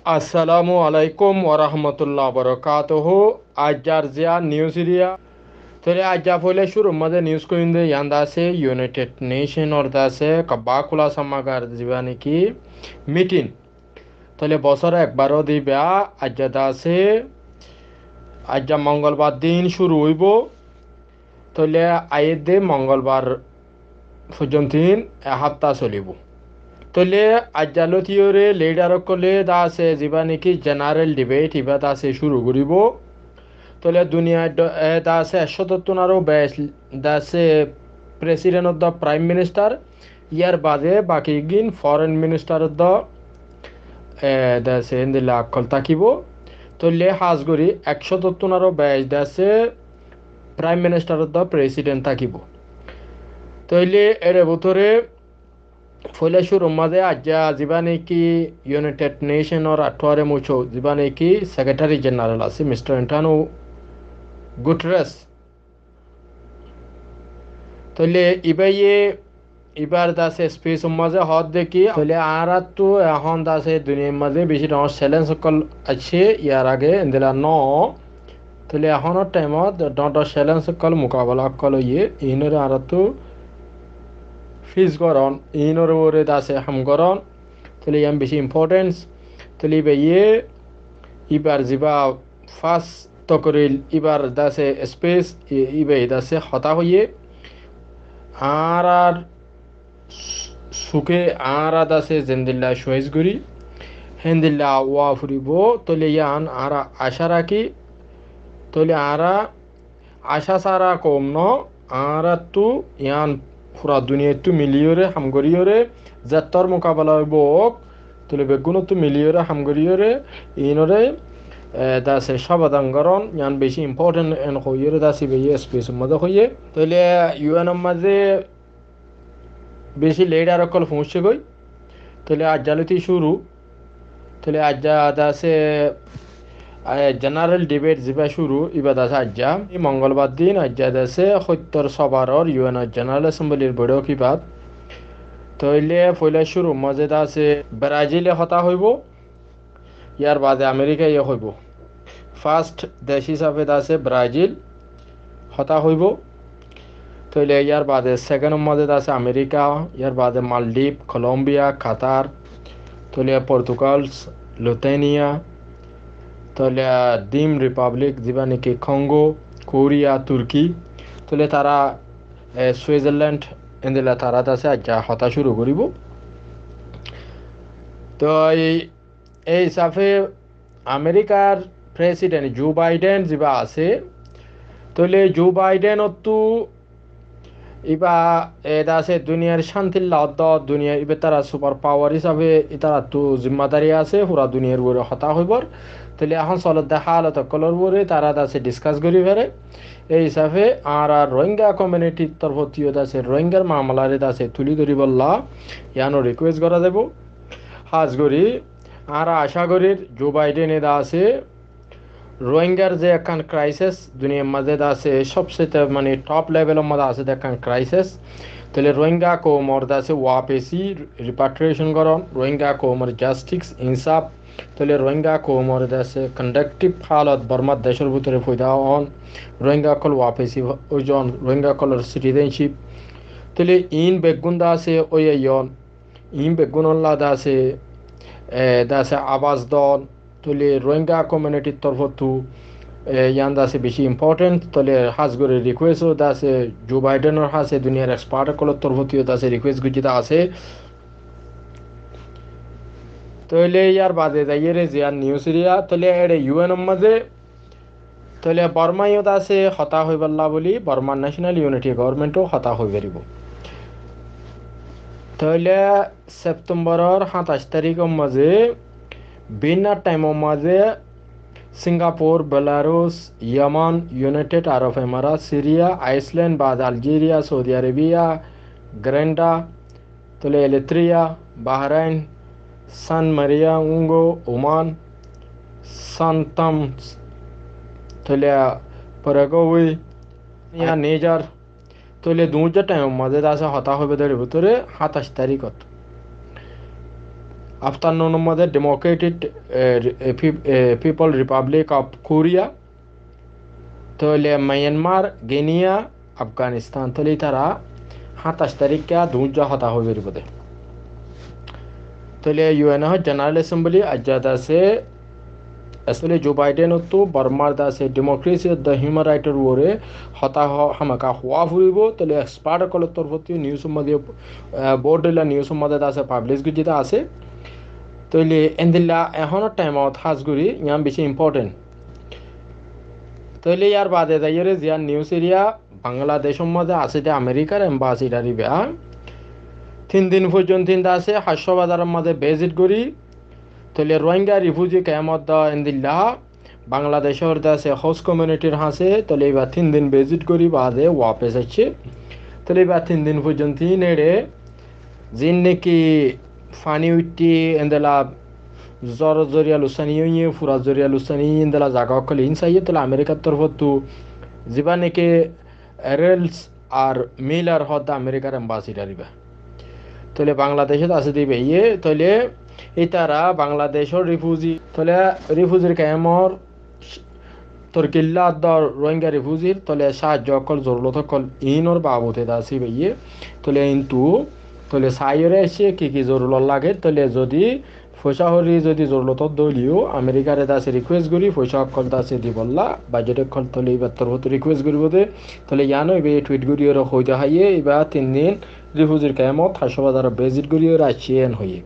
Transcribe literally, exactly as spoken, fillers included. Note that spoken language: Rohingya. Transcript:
Assalamu alaikum warahmatullahi wabarakatuhu. Aijjar ziyan news eriya. Tóile aijja foila cúrur mazé news goijjum de yián de asé United Nation or de asé kabba kula samagar ziba niki meeting. Tóile bosór ekbar ó diba aijja de asé, aijja mongolbar din cúru óibo. Tóile aiyér de mongolbar foijjonto e háfta solibo. Tóile aijja lóti yóre lidar ókkole de asé ziba niki general debate iba de asé cúru goribo. Tóile duniyar do-, e, de asé ek cót ottún aró beci de asé president oddo prime minister, yar bade baki gín foreign minister oddo, e, de asé endilla ókkol tákibo. Tóile hás gori ek cót ottún aró beci de asé prime minister oddo president tákibo. Tóile ere bútore foila cúrur mazé aijja ziba niki United Nation or attuare mucó ziba niki secretary general asé mister Antonio Guterres. Tóile ibaye ibar de asé speech or mazé hoódde ki, tóile añárattu ehón de asé duniyar mazé beci dhoóñr challenge ókkol aiccé, yar age endilla no. Tóile ehónor time ot dhoóñr dhoóñr challenge ókkol mukabela ókkol óiye, iínore añárattu face goron, iínor uore de asé ham goron. Tóile yián beci importance. Tóile ibaye ibar ziba first tokoril ibar de asé speech, i-, ibaye de asé hotá hoiyé. Añárar su-, suke añára de asé zendilla choice gori, hendilla ówa foribo, tóile yián añára acá raki, tóile añára acá sára koum no, añárattu yián fura duniyattu miliyóre ham goriyóre, zettór mukabela óibo ók, tóile beggúnottu miliyóre ham goriyóre, iínore, e, de asé sabadan goron, yián beci important en hoiyóre de asé ibaye speech or mazé hoiyé. Tóile U N or mazé beci lidar ókkol foóñiccé goi. Tóile aijja lóti cúru. Tóile aijja de asé, e, general debate ziba cúru, iba de asé aijja. E mongolbar din aijja de asé hóittor sobaror U N or General Assembly r boiçók ibat. Tóile foila cúrur mazé de asé Brazil e hotá hoibo. Yar bade America ye hoibo. First dec hísafe de asé Brazil hotá hoibo. Tóile yar bade second or mazé de asé America, yar bade Maldive, Colombia, Qatar, tóile Portugal, Lithuania, tóile Dim Republic, ziba niki Congo, Korea, Turkey, tóile tara, e, Switzerland, endilla tara de asé aijja hotá cúru goribo. Toi e hísafe Americar president Joe Biden ziba asé, tóile Joe Biden ottu iba, e, de asé duniyar cántilla oddo, duniyar iba tara super power hísafe itarattu zimmadari asé, fura duniyar uore hotá hoibar. Tóile ehón solodde hálot ókkolor uore tara de asé discuss gori fare. E hísafe añára Rohingya community r torfottu de asé Rohingyar mamalare de asé tuli dóribolla yiáno request gora zaibo. Hás gori añára acá gorir Joe Biden e de asé Rohingyar ze ekkán crisis, duniyar mazé de asé sobse te mane top level or mazé asé de ekkán crisis. Tóile Rohingya koumor de asé wapesi, repatriation goron, Rohingya koumor justice, insaf, tóile Rohingya koumor de asé conductive hálot Bormar decor bútore foida on, Rohingya ókkol wapesi óijon, Rohingya ókkolor citizenship. Tóile iín beggún de asé óiye yon. Iín beggúnolla de asé, e, de asé abas don, tóile Rohingya community r torfottu, e, yián de asé beci important, tóile hás gori request ó de asé Joe Biden or hásé duniyar expert ókkolor torfottu de asé request goijjé de asé. Tóile yar bade zaiyóre ziyan news eriya, tóile ere U N or mazé Tóile Bormá yó de asé hotá hoibálla buli Bormar National Unity Government ó hotá hoi faribo. Tóile September or háñtaic tarík or mazé binna time or mazé Singapore, Belarus, Yemen, United Arab Emirates, Syria, Iceland, baade Algeria, Saudi Arabia, Grenada, tóile Eritrea, Bahrain, San Maria, Ungo, Oman, Santam, tóile Paraguay, ya Niger, tóile duñjja thaimor mazé de asé hotá hoibo de bútore háñtaic tarikót. Afternoonor mazé Democratic, eh, eh, Pep-, eh, People Republic of Korea, tóile Myanmar, Guinea, Afganistan, tóile ítara háñtaic tarikká duñjja hotá hoi faribó de. Tóile U N or General Assembly aijja de asé, asóle Joe Biden ottu Bormar de asé democracy de human right or uore hotá ho-, hámaka hoó foribó, tóile expert ókkolor torfóttu news or mazé, eh, board óila news or mazé de asé publish goijjé de asé. Tóile endilla ehónor thaimot hás gorí yián beci important. Tóile yar bade zaiyóre ziyán news eriya Bangladecór mazé asé de Amerikar embassy ibá tin din foijjonto de asé Háñccó Bazaror mazé visit gorí, tóile Rohingya refugee camp ot de endilla Bangladecór de asé host communityr hañsé, tóile ibá tin din visit gorí bade wapes aiccé. Tóile ibá tin din foijjonto neçe zin niki faní uitté endilla zor zoriya luksani óiye, fura zoriya luksani óiye, endilla zaga ókkol in saiyé, tóile Amerikar torfóttu zibá niki Ralph ar Miller hoó de Amerikar ambassador ibá. Tóile Bangladecót asé de ibáye, tóile ítara Bangladecór refugee, tóile refugee camp or Torkilla de Rohingya refugee r tóile sáhaijjo ókkol, zorurot ókkol inor babute de asé ibáye. Tóile intu, tóile saiyóre aiccé ki ki zorurot lage, tóile zodi foicá horí zodi zorurot óile yó Amerikare de asé request gorí, foicá ókkol de asé dibolla, budget ókkol tóile ibár torfóttu request goríbo de. Tóile yián ó ibáye tweet goríyóre hoi de háiye, ibá tin din refugee camp ot Háñccó Bazarot visit goríyóre aiccé en hoiyé.